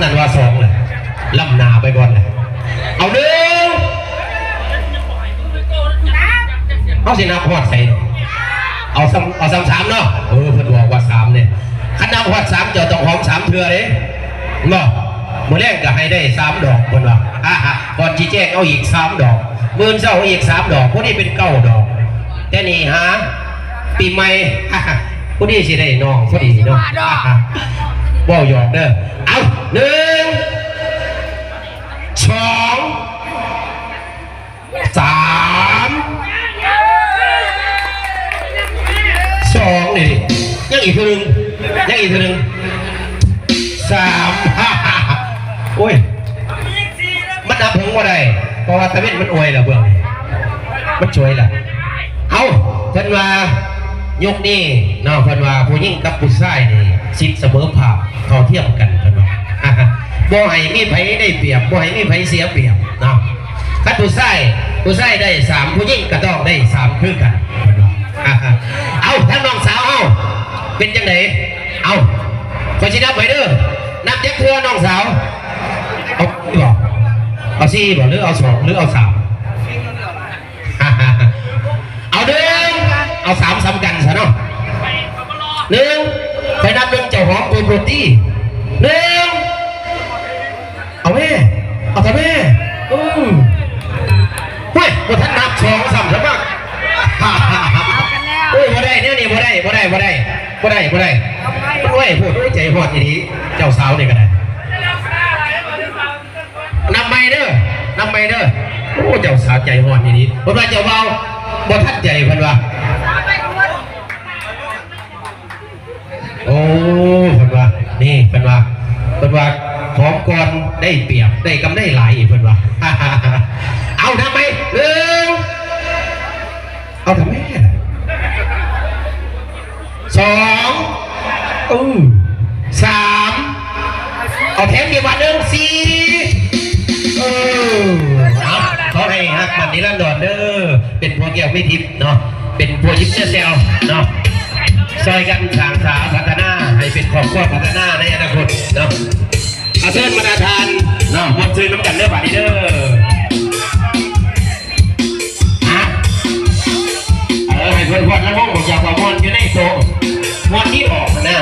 ນັ້ນວ່າສອງແຫຼະ ລ້ຳໜ້າໄປກ່ອນແຫຼະ. ເອົາໜຶ່ງ ເຮົາຊິນັບຮອດໃສ? ເອົາສ່ຳ ເອົາສ່ຳສາມເນາະ. ເອີ ເພິ່ນບອກວ່າສາມເດ້. ຄັນນັບຮອດສາມ ເຈົ້າຕ້ອງຫອມສາມເທື່ອເດ້ ເນາະ. ມື້ແລງກໍໃຫ້ໄດ້ສາມດອກ ເພິ່ນວ່າ. ກ່ອນຊິແຈ້ງ ເອົາອີກສາມດອກ. ມື້ເຊົ້າເອົາອີກສາມດອກ ພໍດີເປັນເກົ້າດອກ. ແຕ່ນີ້ຫາປີໃໝ່ ພໍດີຊິໄດ້ນ້ອງພໍດີເນາະ. ເວົ້າຫຍອກເດີ. ເອົາ ໜຶ່ງ ສອງ ສາມ ສອງ ນີ້ ຍັງອີກເທື່ອໜຶ່ງ ຍັງອີກເທື່ອໜຶ່ງ ສາມ. ໂອ້ຍ ມັນນັບເຖິງບໍ່ໄດ້ ເພາະວ່າຕາເວັນມັນອວຍແລ້ວ ເບື້ອງນີ້ມັນສວຍແລ້ວ. ເອົ້າ ເພິ່ນວ່າຍຸກນີ້ເນາະ ເພິ່ນວ່າຜູ້ຍິງກັບຜູ້ຊາຍນີ້ສິດສະເໝີພາບເທົ່າທຽມກັນ ເພິ່ນວ່າ ບໍ່ໃຫ້ມີໃຜໄດ້ປຽບ ບໍ່ໃຫ້ມີໃຜເສຍປຽບເນາະ. ຄັນຜູ້ຊາຍ ຜູ້ຊາຍໄດ້ສາມ ຜູ້ຍິງກໍຕ້ອງໄດ້ສາມຄືກັນ ເພິ່ນວ່າ. ເອົ້າ ທາງນ້ອງສາວເຮົາເປັນຈັ່ງໃດ? ເອົ້າ ຂ້ອຍຊິນັບໃຫ້ເດີ ນັບຈັກເທື່ອນ້ອງສາວ? ເອົາບໍ່? ເອົາສີ່ບໍ່ ຫຼືເອົາສອງ ຫຼືເອົາສາມ? ເອົາໜຶ່ງ ເອົາສາມສ່ຳກັນຊະເນາະ. ໜຶ່ງ ຂ້ອຍນັບໜຶ່ງ ເຈົ້າຫອມປຸບໂລດຕິ. ໜຶ່ງ ເອົາແມ້ ເອົາເຖາະແມ້. ອື ໂອ້ຍ ບໍ່ທັນນັບສອງຊ້ຳຊະບັກ. ໂອ້ຍ ບໍ່ໄດ້ ແນວນີ້ບໍ່ໄດ້ ບໍ່ໄດ້ ບໍ່ໄດ້ ບໍ່ໄດ້ ບໍ່ໄດ້. ໂອ້ຍ ໂພດ ໂອ້ຍ ໃຈຮ້ອນອີ່ຫຼີ ເຈົ້າສາວນີ້ກໍໄດ້. ນັບໃໝ່ເດີ ນັບໃໝ່ເດີ. ໂອ້ ເຈົ້າສາວໃຈຮ້ອນອີ່ຫຼີ. ເພິ່ນວ່າເຈົ້າບ່າວບໍ່ທັນໃຈ ເພິ່ນວ່າ. ໂອ້ ເພິ່ນວ່າ ນີ້ ເພິ່ນວ່າ ເພິ່ນວ່າ ຂອງກ່ອນໄດ້ປຽບ ໄດ້ກຳໄລຫຼາຍ ເພິ່ນວ່າ. ເອົາ ນັບໃໝ່ ໜຶ່ງ ເອົາ ທຳໄມ ສອງ ເອີ ສາມ ເອົາແຖມອີກບາດໜຶ່ງ ສີ່ ເອີ ເອົາ ຂໍໃຫ້ຮັກໝັ້ນນິລັນດອນເດີ ເປັນຜົວແກ້ວມີທິບເນາະ ເປັນຜົວຍິບເຊື້ອແຊວເນາະ ຊ່ອຍກັນສ້າງສາພັດທະນາໃຫ້ເປັນຄອບຄົວພັດທະນາໃນອະນາຄົດເນາະ. ເອົາ ເຊີນບັນດາທ່ານເນາະ ມ່ວນຊື່ນນຳກັນເດີບາດນີ້ເດີ. ຮະ ເອີ ໃຫ້ເພິ່ນພອນລຳວົງ ບອກຢາກວ່າມ່ວນຢູ່ໃນໂຕະ ມ່ວນທີ່ອອກຫັ້ນນະ.